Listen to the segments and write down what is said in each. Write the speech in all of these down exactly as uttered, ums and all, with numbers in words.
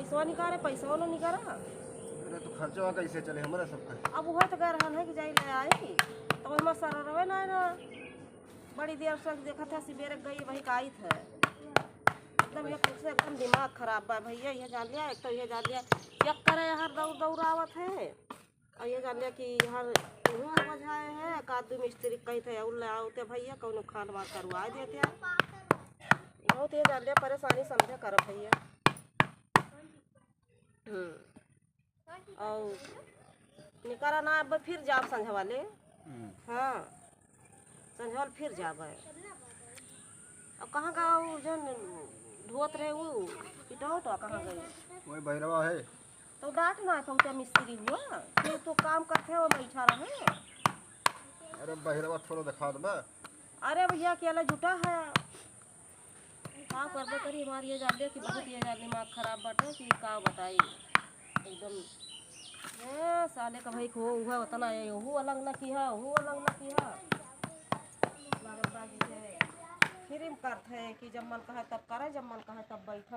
पैसवा निकारे, पैसवा न निकारा। अरे तो खर्चवा कैसे चले हमरा सबका? अब उहे तो कह रहन है कि जाई ले आई, तो ओहिमा सर रहे ना, ना। बड़ी देर से देखत है, सिबेरे गई, वही का आइत है। एकदम एक से एकदम दिमाग खराब बा भैया, ये जान लिया, एक तो ये जान लिया, एक करे हर दौड़ दौड़ावत है, और ये जान लिया कि हर वहाँ बजाए है, एक आध दो मिस्त्री कहते हैं, "उल्ले आओ ते भैया, कौनो खान वान करवा देते हैं।" बहुत ये जान लिया, परेशानी समझा करो भैया। हम्म। और निकरा ना, अब फिर जाब संझवाले। हम्म। हाँ, संझवाल फिर जाब है। और कहाँ का वो जन ढोत रहे वो पिटौट, और कहाँ गई? वही भैरवा है। तो डांट ना पहुँचा मिस्त्री हुआ, फिर तो काम करते हो बैठा रहे। अरे बहिरवा थोड़ा दिखा दबा। अरे भैया, अकेला जुटा है, का करबे करी, हमार ये जान लिया कि बहुत ये जान दिमाग खराब बाटे कि का बताई एकदम। ए, साले का भाई को हुआ उतना है, हु अलग न किया, हु अलग न किया। लागत बा कि से फिर करत है कि जब मन कहे तब करे, जब मन कहे तब बैठे।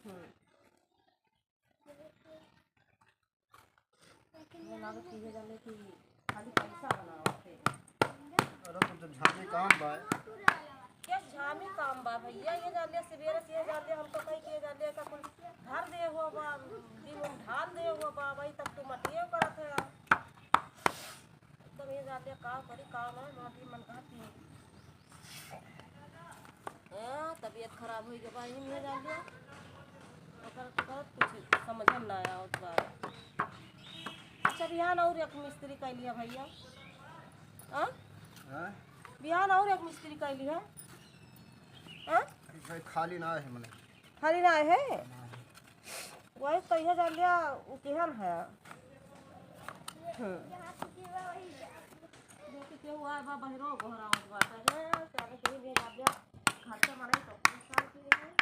हम्म। ये लागत कि ये जाने कि खाली पैसा बनावत है। अरे तो जब झामी काम बा। क्या झामी काम बा भैया? ये जान लिया, सवेरे से ये जान लिया, हमको कही कि ये जान लिया, ऐसा कुल घर दे हुआ बा, दिन में धान दे हुआ बा, वही तब तो मटिए करत है। एकदम ये जान लिया, का करी, का ना, माटी मन कहती। हाँ, तबीयत खराब होई के बा, इन्हें जान लिया। ओकर, ओकर कुछ समझ में ना आवत बा। अच्छा, बिहान और एक मिस्त्री कह लिया भैया। हाँ? हाँ? बिहान और एक मिस्त्री कह लिया। हाँ? अरे भाई, खाली ना है मने। खाली ना है? ना है। वही कहिया जान लिया, उ केहन है? हम्म। देखी केहू आए बा, बहिरो गोहरावत बाटे। हे, सारे कहीं भी जान लिया, घर के मने तो परेशान किए हैं।